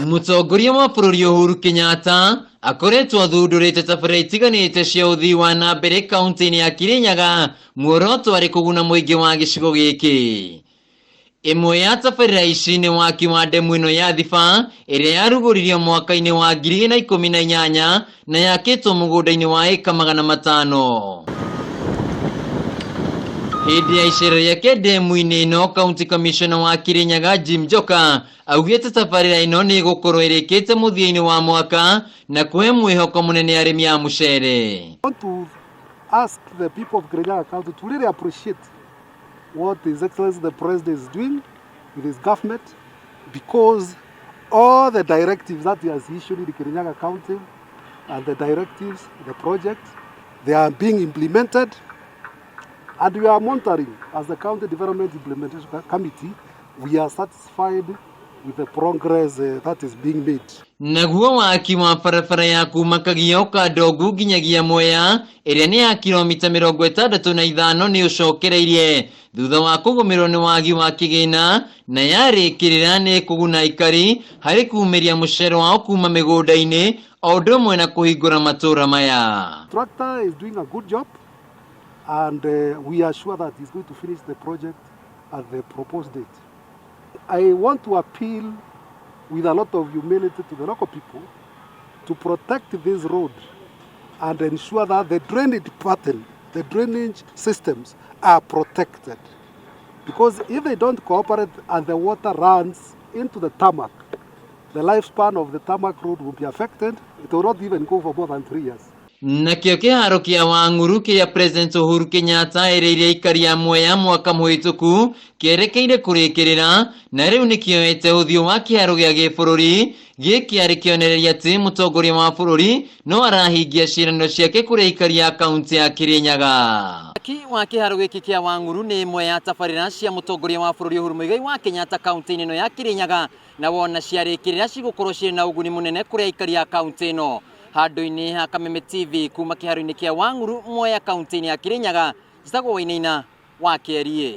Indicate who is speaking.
Speaker 1: Mũtongoria wa bũrũri Uhuru Kenyatta akoretwo athundũrĩte tabarĩra itiganĩte cia ũthii wa na mbere kaunti-inĩ ya Kirinyaga, muoroto arĩ kũguna mũingĩ wa gĩcigo gĩkĩ. Ĩmwe ya tabarĩra ici nĩ waki wa ndemu ĩno ya Thiba ĩrĩa yarugũririo mwaka-inĩ wa 2018 na yakĩtwo mũgũnda-inĩ wa ĩka 500. Hĩndĩ ya icera rĩake ndemu-inĩ ĩno, County Commissioner wa Kirinyaga Jim Njoka augĩte tabarĩra ĩno nĩ ĩgũkorwo ĩrĩkĩte mũthia-inĩ wa mwaka na kũhe mwĩhoko mũnene arĩmi a mũcere.
Speaker 2: I want to ask the people of Kirinyaga County to really appreciate what His Excellency the President is doing with his government, because all the directives that he has issued in Kirinyaga County and the directives, the projects, they are being implemented, and we are monitoring as the County Development Implementation Committee. We are satisfied with the progress that is being made.
Speaker 1: Naguo waki wa barabara ya kuma Kagio Kandogu nginyagia Mwea ĩrĩa nĩ ya kilomita 65 nĩ ũcokereirie thutha wa kũgũmĩrwo nĩ wagi wa kĩgĩna, na yarĩkĩrĩra nĩ kũguna aikari harĩ kumĩria mũcere wao kuma mĩgũnda-inĩ o ũndũ ũmwe na kũhingũra matũũra maya.
Speaker 2: Tractor is doing a good job, and we are sure that he's going to finish the project at the proposed date. I want to appeal with a lot of humility to the local people to protect this road and ensure that the drainage pattern, the drainage systems are protected. Because if they don't cooperate and the water runs into the tarmac, the lifespan of the tarmac road will be affected. It will not even go for more than 3 years.
Speaker 1: Nakĩo kĩharo kĩa Wang'uru kĩrĩa President Uhuru Kenyatta erĩire aikari a Mwea mwaka mũhĩtũku kĩerekeire kũrĩkĩrĩra, na rĩu nĩkĩoete ũthiũ wa kĩharo gĩa gĩbũrũri. Gĩkĩ arĩ kĩonereria atĩ mũtongoria wa bũrũri no arahingia ciĩranĩro ciake kũrĩ aikari a kaunti ya Kirinyaga. Waki wa kĩharo gĩkĩ kĩa Wang'uru nĩ ĩmwe ya tabarĩra cia mũtongoria wa bũrũri Uhuru Muigai wa Kenyatta kaunti-inĩ ĩno ya Kirinyaga, na wona ciarĩkĩrĩra cigũkorwo cirĩ na ũguni mũnene kũrĩ aikari a kaunti ĩno. Handũ-inĩ ha Kameme TV kuma kĩharo-inĩ kĩa Wang'uru, Mwea, kaunti-inĩ ya Kirinyaga, njĩtagwo Wainaina wa Kĩeriĩ.